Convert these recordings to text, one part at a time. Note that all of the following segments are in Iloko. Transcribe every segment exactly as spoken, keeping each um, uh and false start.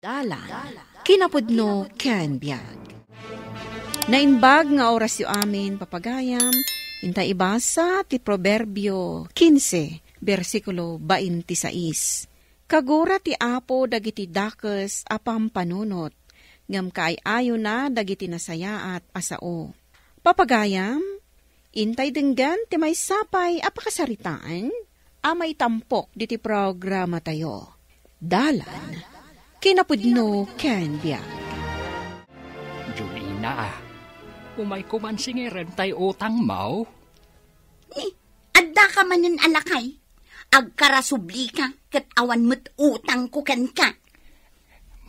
Dalan, kinapudno ken biag. Naimbag nga orasyo amin, papagayam, inta ibasa ti Proverbio kinse, bersikulo bainti sais. Kagura ti Apo dagiti dakes a pampanunot, ngem kaay-ayona dagiti nasayaat a sao. Papagayam, intay denggen ti maysa pay a pakasaritaan a maitampok diti programatayo. Dalan, kinapudno ken biag. Julina, umayko man singirentay utangmo? Ni, addaka manen a lakay. Agkarasublika ket awan met utangko kenka.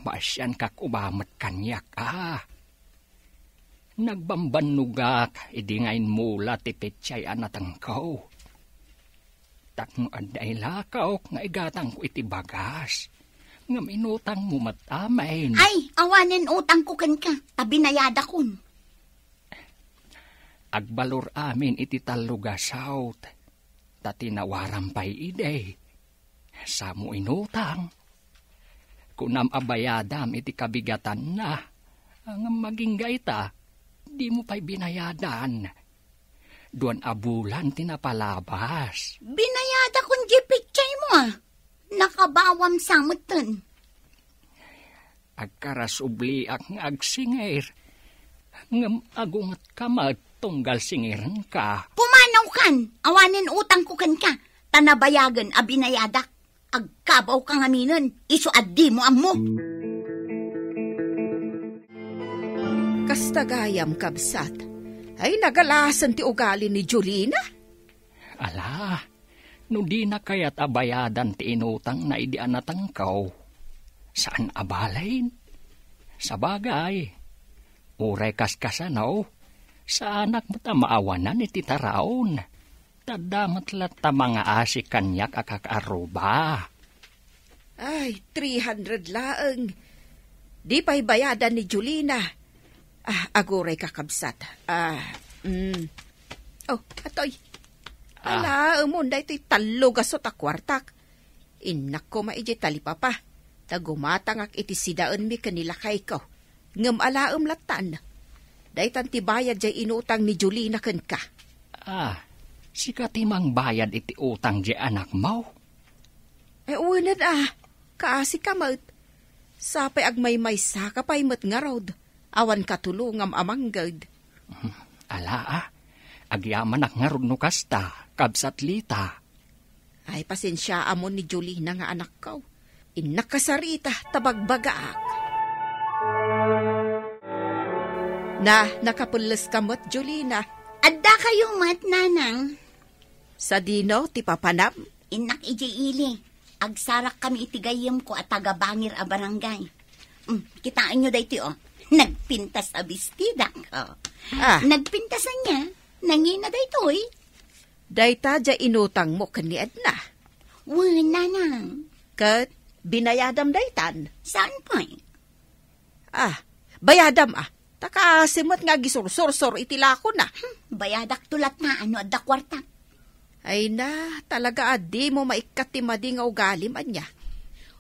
Maasianka koma met kaniak, a. Nagbambannogak idi nga immula ti petsay a natengko. Tapno adda ilakaok nga igatangko iti bagas, ngem inutangmo met amin. Ay, awanen utangko kenka, ta binayadakon. Agbalor amin iti tallo a saut, ta tinawaram pay idi. Samo inutang. Kunam a bayadam iti kabigatanna. Ngem agingga ita, dimo pay binayadan. Duan a bulan ti napalabas. Binayadakon diay petsaymo, a. Nakabawam sa metten. Agkarasubliak nga agsingir, ngem agungetka met tunggal singirenka. Pumanawkan! Awanen utangko kenka, ta nabayagen a binayadak. Agkabawka ngaminen, isu a dimo ammo. Kasta gayam, kabsat. Ay, nagalasen ti ugali ni Julina. Ala, no dina kayat a bayadan ti inutangna idi a natengko, saan a balin. Sabagay, uray kaskasano, saanak met a maawanan iti taraon. Ta adda met latta mangaasi kaniak a kakaarruba. Ay, three hundred laeng. Di pay bayadan ni Julina. Ah, aguray, kakabsat. Ah, mm. Oh, atoy. Ah. Ala, umon daytoy tallo a saut a kuartak. Innak koma idiay talipapa, ta gumatangak iti sidaenmi ken ni lakayko. Ngem alaem lattan. Daytan ti bayad diay inutang ni Julina kenka. Ah, sika ti mangbayad iti utang diay anakmo? Eh, wen a, kaasika met. Sapay agmaymaysaka pay met ngarud. Awan katulongam a mangged. Hmm, ala, a. Agyamanak ngarud no kasta, kabsat Lita. Ay, pasensiaam ni Julina nga anakko. Innak kasarita ta bagbagaak. Na, nakapelleska met, Julina. Addakayo met, Nanang. Sadino ti papanam? Innak idiay ili. Agsarakkami iti gayyemko a taga-bangir a barangay. Mm, kitaenyo daytoy, o. Nagpintas a bestidak, o. Ah. Nagpintas ania. Nangina daytoy. Dayta diay inutangmo ken ni Edna? Wen, Nanang. Ket binayadam daytan? Saan pay? Ah, bayadam, a. Ta kaasi met nga agisursursor iti lakona. Hmm, bayadakto latta no adda kuarta. Ay na, talaga a dimo maikkat ti madi nga ugalim, ania.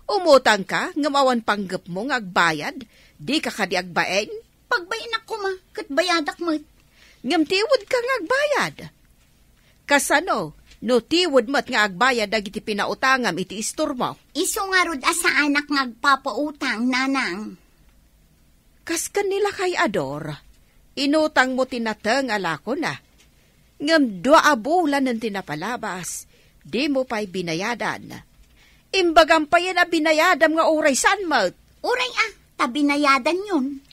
Umutangka, ngem awan panggepmo nga agbayad, dika kadi agbain? Pagbainanak koma, ket bayadak met. Ngem tiwedka nga agbayad. Kasano, no tiwed met nga agbayad dagiti pinautangam iti istormo? Isu ngarud a saanak nga agpapautang, Nanang. Kas ken ni lakay a Dor, inutangmo ti nateng a lakona. Ngem dua a bulanen ti napalabas, dimo pay binayadan. Imbagam payen a binayadam nga uray saan met. Uray a, ta binayadanyon.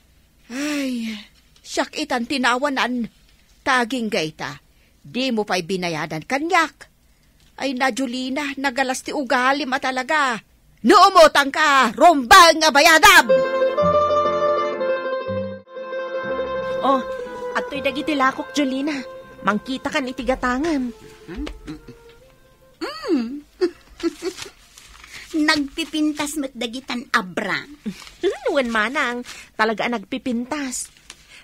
Ay, siak itan ti nawanan. Ta agingga ita, dimo pay binayadan kaniak. Ay, na, Julina, nagalas ti ugalim a talaga. No umutangka, rumbeng a bayadam! Oh, adtoy dagiti lakok, Julina. Mangkitakan iti gatangem. Mm. Nagpipintas met dagitan a bra. Wen manang, talaga a nagpipintas.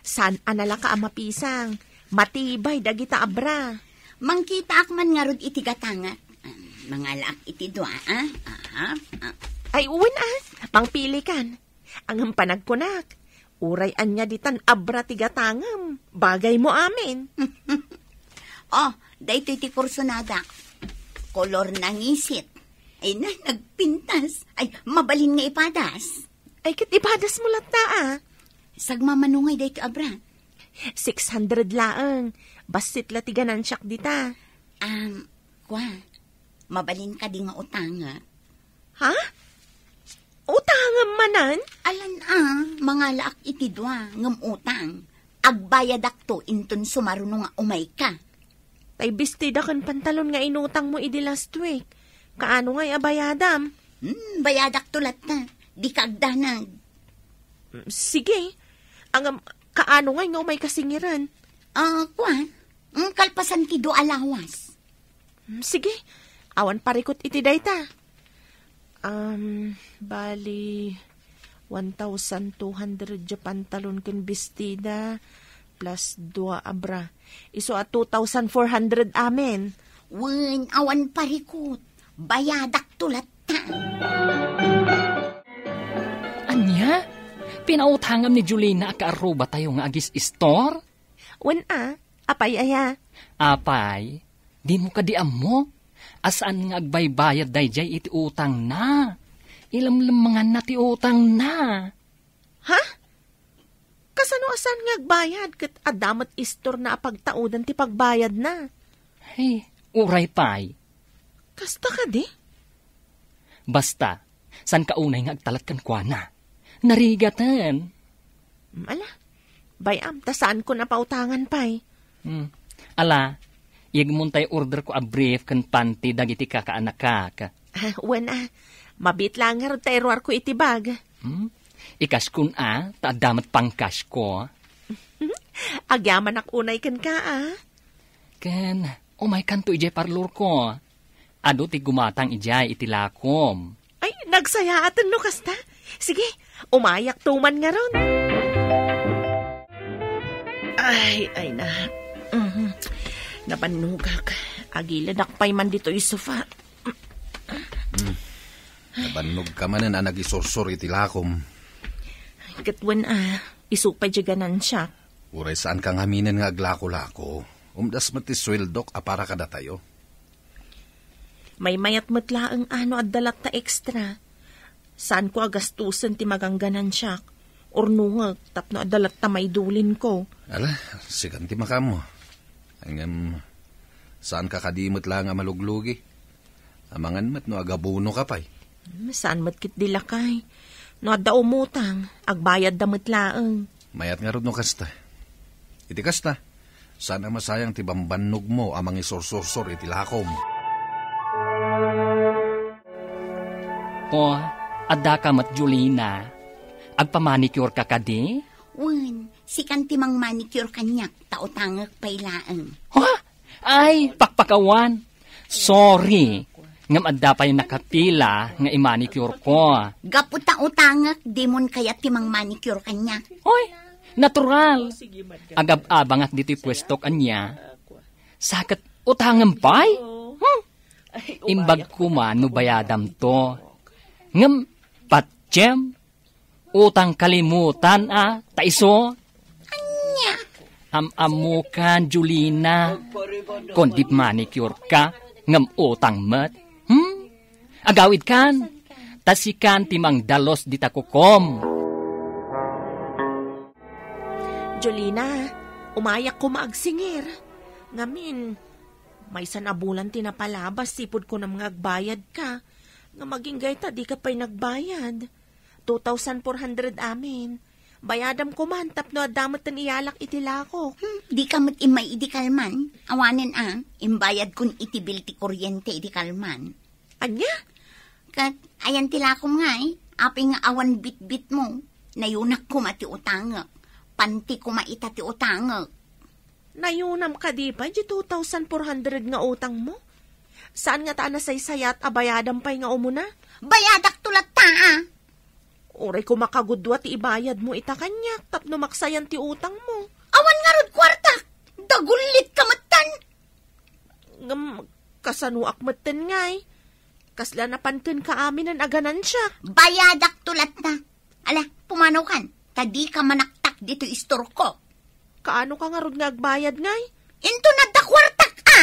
Saan a nalaka a mapisang. Matibay dagita a bra. Mangkitaak man ngarud iti gatangak. Ah, mangalaak iti dua, a? Aha, ah. Ay, wen a. Mangpilikan. Ngem panagkunak, uray ania ditan abra ti gatangem, bagaymo amin. Oh, daytoy ti kursonadak. Kolor nangisit. Ay na, nagpintas. Ay, mabalin nga ipadas. Ay, ket ipadasmo latta, a. Sagmamano ngay daytoy abra? Six hundred laeng. Bassit la ti ganansiak dita. Um, kwa, mabalin kadi nga utangek? Ha? Utangem manen? Alan a, mangalaak iti dua ngem utang. Agbayadakto inton sumaruno nga umayka. Tay bestida ken pantalon nga inutangmo idi last week. Kaano ngay a bayadam? Hmm, bayadakto latta. Dika agdanag. Mm, sige. Ngem, kaano ngay nga umayka singiren? Ah, kuan. Mm, kalpasan ti dua a lawas. Mm, sige. Awan parikut iti dayta. Um, bali, one thousand two hundred ti pantalon ken bestida, plus dua a bra. Isu a two thousand four hundred amin. Wen, awan parikut. Bayadakto latta. Ania? Pinautangam ni Julina a kaarrubatayo nga agis-istor? Wen a, apay aya? Apay, dimo kadi ammo? A saan nga agbaybayad daydiay iti utangna. Ilemlemmenganna ti utangna. Ha? Kasano a saan nga agbayad ket adda met istorna a pagtaudan ti pagbayadna? Ay, uray pay. Kasta kadi? Basta, saan ka unay nga agtalek kenkuana? Narigaten. Mm, ala, bay-am, ta saanko a pautangan pay. Hmm. Ala, iyegmon tay order ko a brief ken panty dagiti kakaanakak. Ah, wen a, mabiit laeng ngarud ta iruarko iti bag. Hmm? Ikaskon a, ta adda met pangkasko. Agyamanak unay kenka a. Ken, umaykanto idiay parlorko. Adu ti gumatang idiay iti lakom. Ay, nagsayaaten no kasta. Sige, umayakto man ngarud. Ay, ay na. Mhm. Nabannogak. Agilidak pay man ditoy sofa. Hmm. Nabannogka manen a nagisursor iti lakom. Ket wen a, isu pay diay ganansiak. Uray saanka ngaminen nga aglako-lako. Umdas met ti sueldok a para kadatayo. Maymayat met laeng a no adda latta extra. Saanko a gastusen ti maganganansiak. Urnongek tapno adda latta maidulinko. Ala, sikan ti makaammo. Ngem, saanka kadi met laeng a maluglugi? Amangan met no agabonoka pay. Hmm, saan met ketdi lakay. No adda umutang, agbayadda met laeng. Mayat ngarud no kasta. Iti kasta, saan a masayang ti bambannogmo a mangisursursor iti lakom. O, addaka met, Julina. Agpamanicure ka kadi? Wen, sikan ti mangmanicure kaniak, ta utangek pay laeng. Ha? Ay, pakpakawan. Sorry. Ngem adda pay nakapila nga imanicure ko. Gapu ta utangek, dimon kayat ti mangmanicure kaniak. Oy, natural. Agab-abangak ditoy puestok ania. Sa ket utangem pay? Hmm? Imbag koma no bayadamto. Ngem, patiem, utang kalimutan a, ta isu? Ania? Am-ammokan, Julina. Kundi manicure ka, ngem utang met. Hmm? Agawidkan, ta sikan ti mangdalus dita kukom. Julina, umayak koma agsingir. Ngamin, maysan a bulan ti napalabas, sipud kunam nga agbayad ka. Nga maginggay ta, di ka pay nagbayad. Two thousand four hundred amin. Bayadam koman tapno adda met ti iyalak iti lakok. Hmm, di ka met immay idi kalman. Awanen a, imbayad kun iti bil ti kuryente idi kalman. Ania? Ket, ayan ti lakom ngay, apay nga awan bitbit mo. Nayunak koma ti utangek. Panti koma ita ti utangek. Nayunam kadi pay di two thousand four hundred nga utang mo? Saan nga ta a nasaysayat a bayadam pay nga umuna? Bayadak to latta, a. Uray ko makagudua ti ibayad mo ita kaniak tapno maksayan ti utang mo. Awan ngarud kuartak. Dagullit ka metten. Ngem, kasanoak metten ngay? Kasla napan kenka aminen a ganansiak. Bayadak to latta. Ala, pumanawkan, ta dika manaktak ditoy istorko. Kaano ka ngarud nga agbayad, ngay? Inton adda kuartak, a?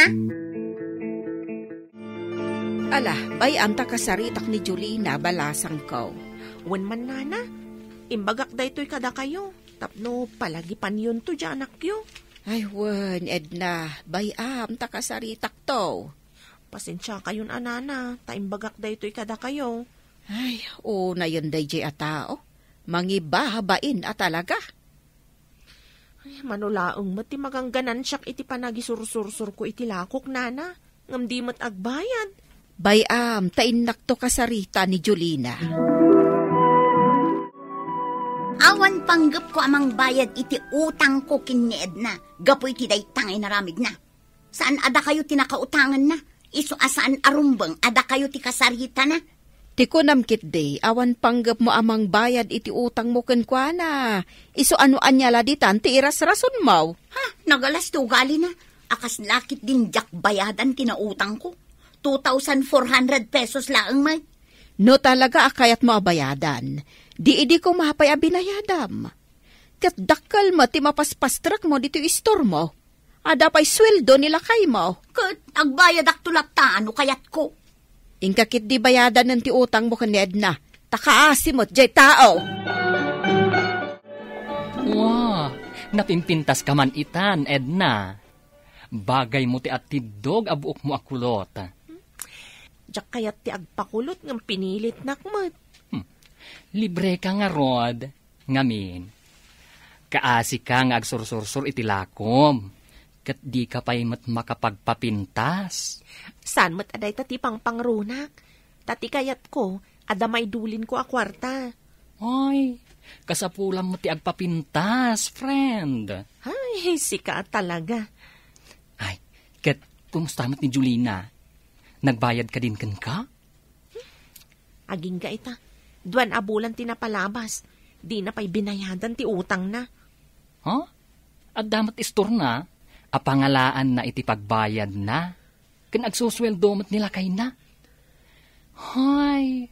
Ala, bay-am ta kasaritak ni Jolina, balasangko. Wen man, nana, imbagak daytoy kadakayo, tapno palagipanyonto diay anakyo. Ay, wen, Edna, bay-am ta kasaritakto. Pasensiakayon a, nana, ta imbagak daytoy kadakayo. Ay, unayen daydiay a tao. Mangibabain a talaga. Ay, mano laeng met ti magangganansiak iti panagisursursurko iti lakok, nana, ngem di met agbayad. Bay-am, ta innakto kasarita ni Jolina. Awan panggepko a mangbayad iti utangko ken ni Edna gapu iti dayta nga inaramidna. Saan a dakayo ti nakautanganna, isu a saan a rumbeng a dakayo ti kasaritana. Ti kunam ketdi, awan panggepmo a mangbayad iti utangmo kenkuana. Isu a no ania la ditan ti irasrasonmo. Ha, nagalas ti ugalina. A kasla ketdin diak bayadan ti nautangko. Two thousand four hundred pesos laeng met. No talaga a kayatmo a bayadan, di idi koma pay a binayadam. Ket dakkel met ti mapaspastrekmo ditoy istormo. Adda pay sueldo ni lakaymo. Ket agbayadakto latta no kayatko. Inka ketdi bayadanen ti utangmo ken ni Edna, ta kaasi met diay tao. Wa, napimpintaska man itan, Edna. Bagaymo ti atiddog a buokmo a kulot. Diak kayat ti agpakulot ngem pinilitnak met. Hmm. Libreka ngarud. Ngamin, kaasika nga agsursursor iti lakom, ket dika pay met makapagpapintas. Saan met a dayta ti pangpangrunak? Ta ti kayatko, adda maidulinko a kuarta. Ay, kasapulam met ti agpapintas, friend. Ay, sika talaga. Ay, ket kumusta met ni Jolina? Nagbayad kadin kenka? Agingga ita, duan a bulan ti napalabas, dina pay binayadan ti utangna. Ha? Adda met istorna a pangalaanna iti pagbayadna, ken agsusueldo met ni lakayna. Hay,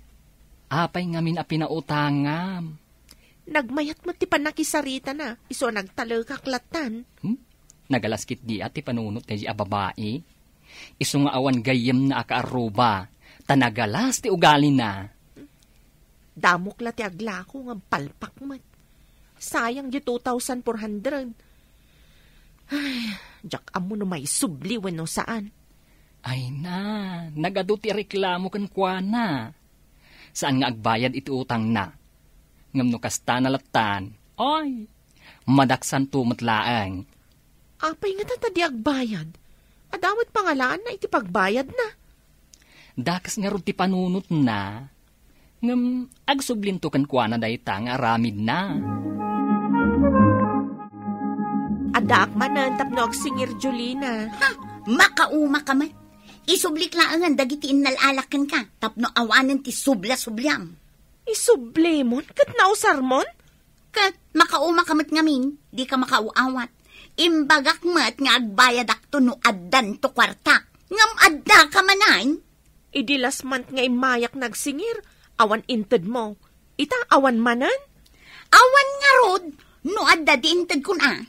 apay ngamin a pinautangam? Nagmayat met ti pannakisaritana, isu a nagtalekak lattan. Hmm? Nagalas ketdi a ti panunot daydi a babai. Isu nga awan gayyemna a kaarruba, ta nagalas ti ugalina. Damok la ti aglako ngem palpak met. Sayang di two thousand four hundred. Ay, diak ammo no maisubli wenno saan. Ay na, nagadu ti reklamo kenkuana. Saan nga agbayad iti utangna. Ngem no kasta na lattan, ay, madaksanto met laeng. Apay ngata ta di agbayad? Adda met pangalaanna iti pagbayadna. Dakes ngarud ti panunotna. Ngem agsublinto kenkuana dayta nga aramidna. Addaak manen tapno agsingir, Jolina. Ha? Makauma ka met. Isublik laengen dagiti innal-alak kenka tapno awanen ti subla-subliam. Isublimon ket nausarmon? Ket makauma ka met ngamin, dika makaaw-awat. Imbagak met nga agbayadakto no addanto kuartak. Ngem adda ka manen? Idi last month nga immayak nagsingir, awan intedmo. Ita, awan manen? Awan ngarud, no adda di intedkon a.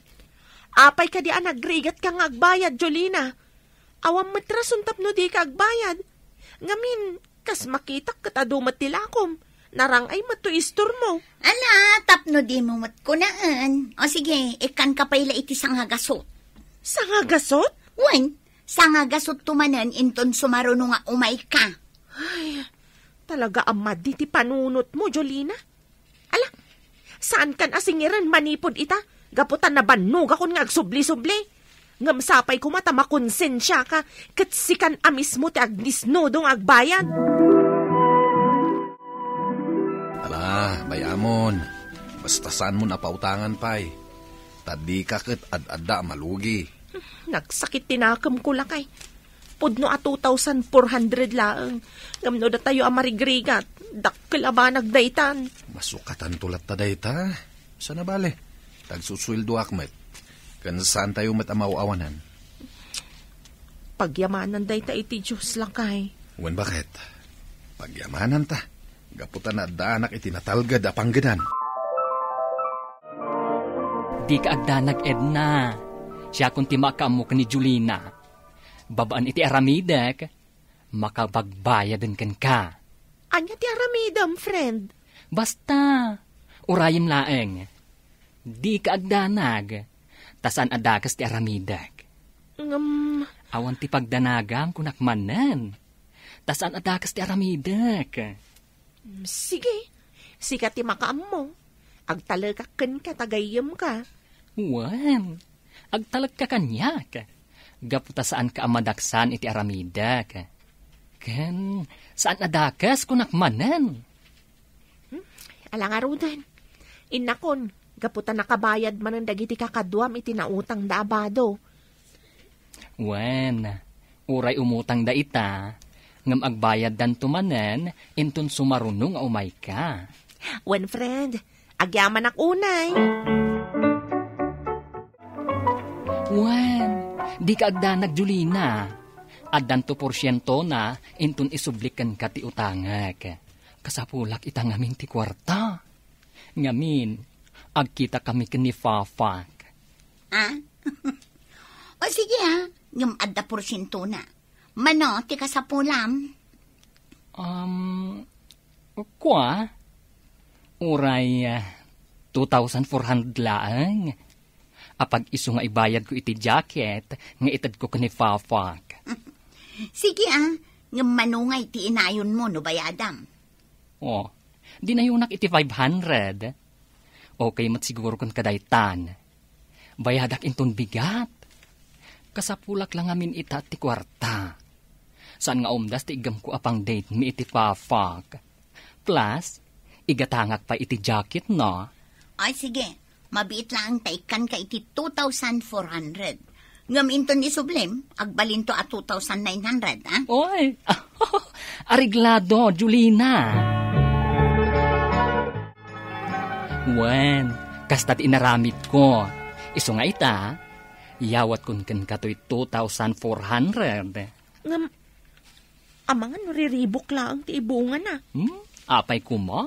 Apay kadi a nagrigat ka nga agbayad, Jolina? Awan met rason tapno di ka agbayad. Ngamin, kas makitak ket adu met ti lakom. Narang-ay met to istormo. Ala, tapno dimo met kunaen. O sige, ikkan ka pay la iti sangagasot. Sangagasot? Wen, sangagasot to manen inton sumaruno nga umay ka. Ay, talaga a madi ti panunotmo, Jolina. Ala, saan kan a singiren manipud ita, gapu ta nabannogakon nga agsubli-subli. Ngem sapay koma ta makonsensiaka, ket sikan a mismo ti agdisnudo nga agbayad. Ala, bay-amon, basta saanmon a pautangan pay, ta dika ket ad-adda a malugi. Nagsakit ti nakemko, lakay. Pudno a two thousand four hundred laeng. Ngem no datayo a marigrigat, dakkel a banag daytan. Masukatanto latta dayta. Sana bale, tagsusueldoak met. Ken saantayo met a maaw-awanan. Pagyamanan dayta iti Dios, lakay. Wen, baket? Pagyamananta. Gapu ta naaddaanak iti natalged a panggedan. Dika agdanag, Edna. Siakon ti makaammo ken ni Julina. Babaen iti aramidek, makapagbayaden kenka. Ania ti aramidem, friend? Basta, urayem laeng. Dika agdanag, ta saan a dakes ti aramidek. Ngem, awan ti pagdanagam, kunak manen. Ta saan a dakes ti aramidek. Mm, sige, sika ti makaammo. Agtalekak kenka ta gayyemka. Wen, agtalekka kaniak. Gapu ta saanka a madaksan iti aramidek. Ken, saan a dakes, kunak manen. Hmm? Ala ngaruden. Innakon, gapu ta nakabayad manen dagiti kakaduam iti nautangda a bado. Wen, uray umutangda ita, ngem agbayaddanto manen inton sumaruno nga umayka. Wen, friend, agyamanak unay. Wen, dika agdanag, Julina. Addanto porsientona inton isublik kenka ti utangek. Kasapulak ita ngamin ti kuarta. Ngamin, agkitakami ken ni Fafak. Ah? O sige, ah. Ngem adda porsientona. Mano ti kasapulam? Um, kua? Uray, ah, two thousand four hundred laeng. Apag isu nga ibayadko iti jacket nga itedko ken ni Fafak. Sige, ah. Ngem mano nga iti inayonmo no bayadam? Oh, dinayonak iti five hundred. Okay met siguro ken kadaytan. Bayadak inton bigat. Kasapulak la ngamin ita ti kuarta. Saan nga umdas ti iggemko a pang-date mi iti Fafak. Plus, igatangak pay iti jacket, no? Ay, sige. Mabiit laeng ta ikkanka iti two thousand four hundred. Ngem inton isublim, agbalinto a two thousand nine hundred, ah? Oy! Areglado, Julina! Wen, kasta ti inaramidko. Isu nga ita, yawatkon kenka toy two thousand four hundred. Ngem, amangan no riribuk laeng ti ibungana. Hmm? Apay koma?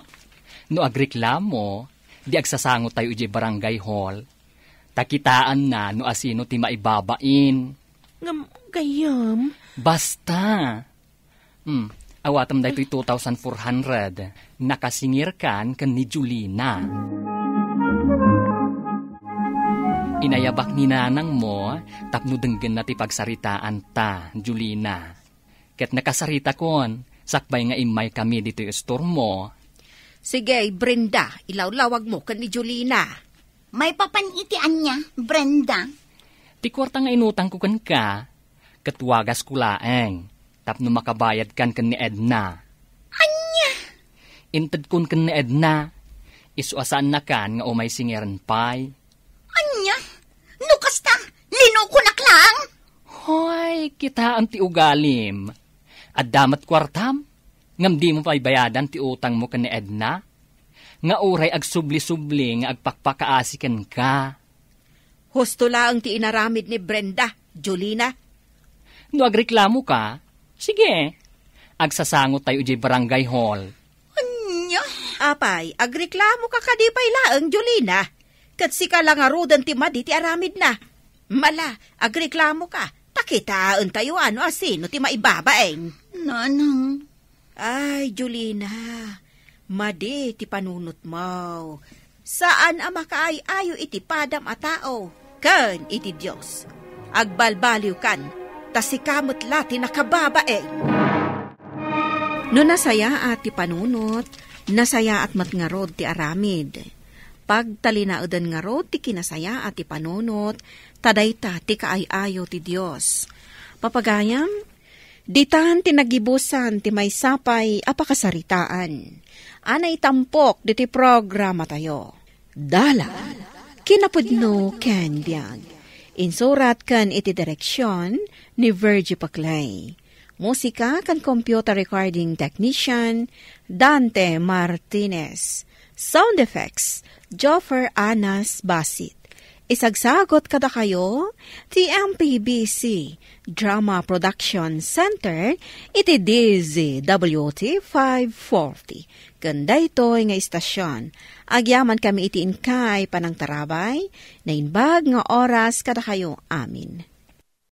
No agreklamo, di agsasangotayo idiay barangay hall. Ta kitaanna no asino ti maibabain. Ngem, gayyem. Basta. Hmm, awatem daytoy two thousand four hundred. Nakasingirkan ken ni Julina. Inayabak ni nanangmo tapno denggenna ti pagsaritaanta, Julina. Ket nakasaritakon, sakbay nga immaykami ditoy istormo. Sige, Brenda, ilawlawagmo ken ni Julina. Maipapan iti ania, Brenda? Ti kuarta nga inutangko kenka, ket wagasko laeng, tapno makabayadkan ken ni Edna. Ania? Intedkon ken ni Edna, isu a saannakan nga umay singeren pay. Ania? No kasta, linukonak laeng? Hoy, kitaem ti ugalim. Adda met kuartam, ngem dimo pay bayadan ti utangmo ken ni Edna? Nga uray agsubli-subli nga agpakpakaasi kenka. Husto laeng ti inaramid ni Brenda, Julina. No agreklamoka, sige. Agsasangotayo idiay barangay hall. Ania? Apay, agreklamoka kadi pay laeng, Julina? Ket sika la ngaruden ti madi ti aramidna. Mala, agreklamoka, ta kitaentayo a no asino ti maibabain. Nanang. Ay, Julina, madi ti panunotmo. Saan a makaay-ayo iti padam a tao ken iti Dios. Agbalbaliwkan, ta sika met la ti nakababain. No nasayaat ti panunot, nasayaat met ngarud ti aramid. Pagtalinaeden ngarud ti kinasayaat ti panunot, ta dayta ti kaay-ayo ti Dios. Papagayam, ditan ti nagibusan ti maysa pay a pakasaritaan a naitampok ditoy programatayo. Dalan, kinapudno ken biag. Insurat ken iti direksion ni Virgie Paclay. Musika ken computer recording technician, Dante Martinez. Sound effects, Joffer Anas Basit. Isagsagot kadakayo ti M P B C Drama Production Center iti D Z W T five forty. Ken daytoy nga istasyon, agyaman kami iti inkay panangtarabay, naimbag nga oras kadakayo amin.